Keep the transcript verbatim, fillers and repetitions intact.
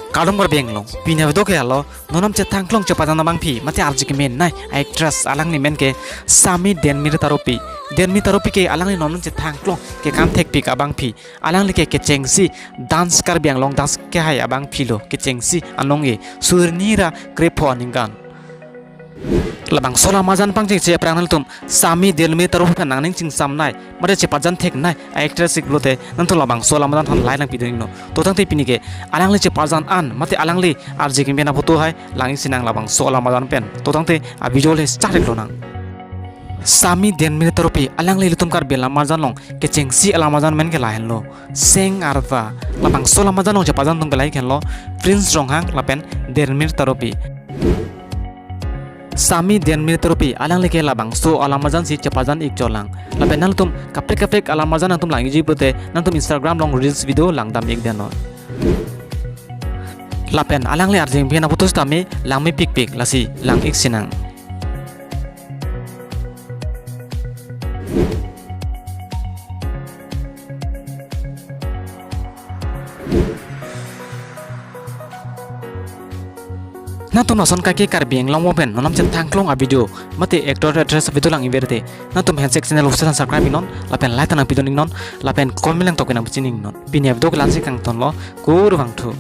Kardom Karbi Anglong, pini avideo ke alo, non nam chethangklong chepajan abangpi, mate arje kemenei actress alangli men ke Sami Denmir Taropi. Denmir Taropi ke alangli non nam chethangklong kekam thekpik abangpi, alangli ke kechengsi dance, Karbi Anglong dance kehai abangpi lo, kechengsi anong-e, suri hini ra krepho aningkan. Labangso alam ajan pangchengche aphrang nangtum Sami Denmir Taropi aphan nangning chingsamnei, mate chepajan theknei actress ik pulote nangtum labangso alam ajan aphan like nangpidun iknon. To tangte pini ke alangli chepajan an, mate alangli arje kemen aphoto hai lang-ik sinang labangso alam ajan pen. To tangte avideo le start ik lonang. Sami Denmir Taropi alangli ilitum Karbi alam ajan along kechengsi alam ajan men ke lahenlo, Seng Arva. Labangso alam ajan along chepajan atum ke lahei henlo, Prince Ronghang lapen Denmir Taropi. Sami Denmir Taropi alangli ke labangso alam ajan si chepajan ik cholang. Lapen nangtum kaprek kaprek alam ajan nangtum lang-ikji pulote nangtum Instagram along reels video langdam ik detnon. Lapen alangli arje kemen aphoto sitame langmepikpik, lasi lang-ik sinang. Nangtum lason kaike Karbi Anglong mo pen non nam chethangklong avideo, mate actor actress avideo lang-ik verdet, nangtum handshake channel usasan subscribe iknon, lapen like ta nangpidun iknon, lapen comment langtok nangpachini iknon. Pini avideo ke la-ansi kangtonlo, kurvangthu.